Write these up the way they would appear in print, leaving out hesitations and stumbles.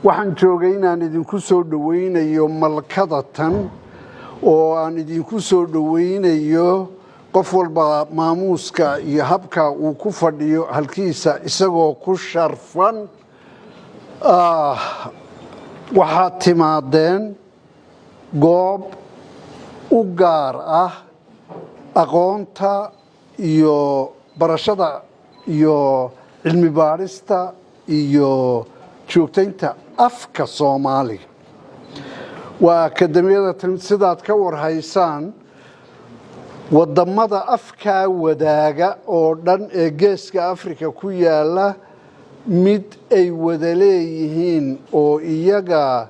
Waxaan joogay inaan idinku soo dhowaynayo malkada tan oo aan idinku soo dhowaynayo qof walba maamuuska iyo habka uu ku fadhiyo halkiisa isagoo ku sharfan. Waxaad timaadeen goob u gaar ah aqoonta iyo barashada iyo cilmi baadhista iyo joogtaynta afka Soomaaliga. Waa akademiyada tan, sidaad ka warhaysaan, wadamada afkaa wadaaga oo dhan ee Geeska Africa ku yaala mid ay wada leeyihiin oo iyaga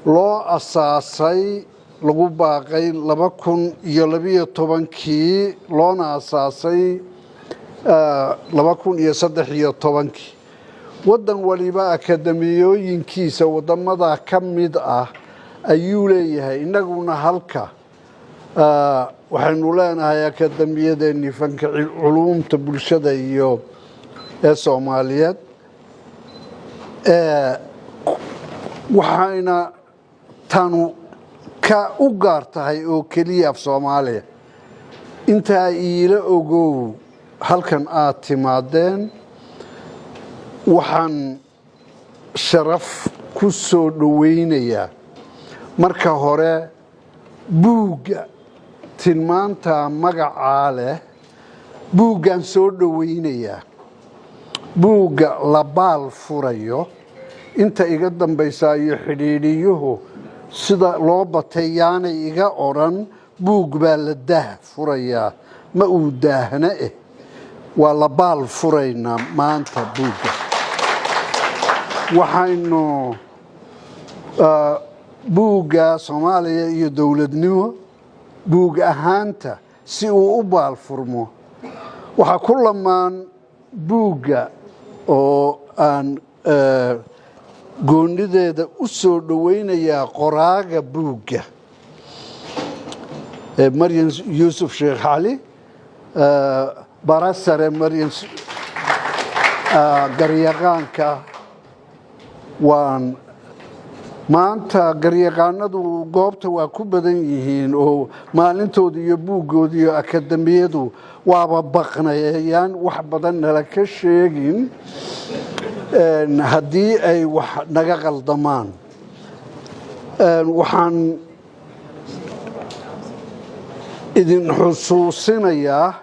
loo asaasay, lagu baaqay 2012-kii, loona asaasay 2013-kii. Waddan waliba akademiyooyinkiisa wadamada ka mid ah ayuu leeyahay. Innaguna halka waxaynu leenahay akademiyadeennii fanka, culuumta bulshada iyo ee Soomaaliyeed. Waxayna tanu ka u gaar tahay oo keliya af Soomaaliya. Intaa iila ogow, halkan aad timaadeen waxaan sharaf ku soo dhowaynayaa marka hore buugga tilmaanta magacaa leh. Buuggaan soo dhowaynayaa, buugga la baal furayo, inta iga dambaysa iyo xidhiidhiyuhu sida loo batay yaanay iga odhan buug baa la daah furayaa. Ma uu daahna eh, waa la baal furaynaa maanta buugga. Waxaynu buugga Soomaaliya iyo Dowladnimo buug ahaanta si uu u baal furmo, waxaa ku lamaan buugga oo aan goonideeda u soo dhoweynayaa qoraaga buugga, Maryan Yuusuf Sheekh Cali, barasare Maryan, garyaqaanka. Waan maanta garyaqaanadu goobta waa ku badan yihiin oo maalintooda iyo buuggooda iyo akademiyadu waaba baqnayayaan wax badan nala ka sheegin haddii ay wax naga qaldamaan. Waxaan idin xusuusinayaa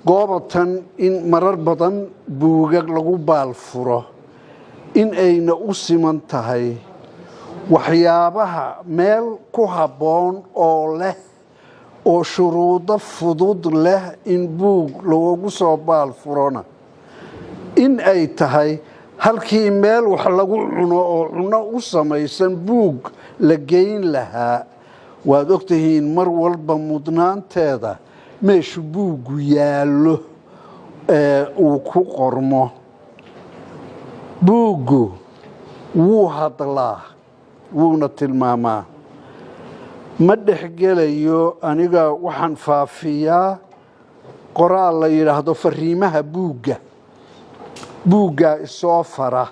goobatan in marar badan buugag lagu baal furo in ayna u siman tahay waxyaabaha meel ku habboon oo leh oo shuruudo fudud leh in buug loogu soo baal furona in ay tahay halkii meel wax lagu cuno oo cunno u samaysan buug la geyn lahaa. Waad ogtihiin, mar walba mudnaanteeda meeshu buuggu yaallo ee uu ku qormo. Buuggu wuu hadlaa, wuuna tilmaamaa. Ma dhexgelayo aniga. Waxaan faafiyaa qoraal la yidhaahdo fariimaha buugga. Buuggaa isoo fara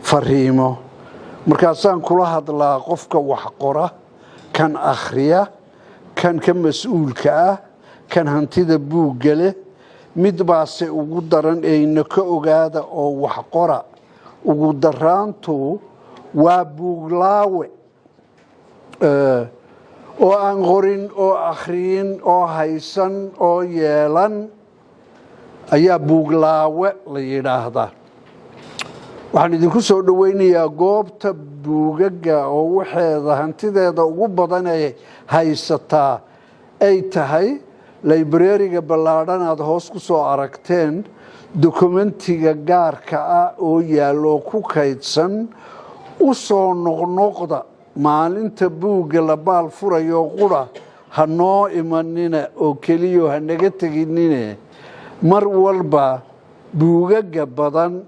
fariimo, markaasaan kula hadlaa qofka wax qora, kan akhriya, kan ka mas-uulka ah, kan hantida buugga leh. Mid baase ugu daran eyna ka ogaada oo wax qora ugu daraantu waa buuglaawe oo aan qorin oo akhriyin oo haysan oo yeelan ayaa buuglaawe la yidhaahdaa. Waxaan idinku soo dhoweynayaa goobta buugaga oo waxeeda hantideeda ugu badan ay haysataa ay tahay library-ga ballaadhan aad hoos ku soo aragteen, dokumentiga gaarka ah oo yaallo ku kaydsan. U soo noqnoqda maalinta buugga la baal furayo qura ha noo imanina oo keliyo ha naga teginine. Mar walba buugaga badan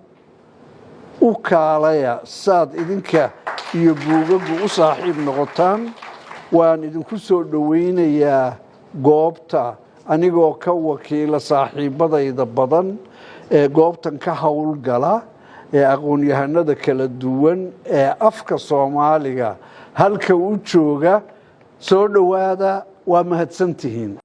u kaalaya saad idinka iyo buugagu u saaxiib noqotaan. Waan idinku soo dhoweynayaa goobta anigoo ka wakiila saaxiibadayda badan ee goobtan ka howlgala. ee aqoon-yahanada kala duwan ee afka Soomaaliga halka u jooga. Soo dhowaada, waa mahadsantihiin.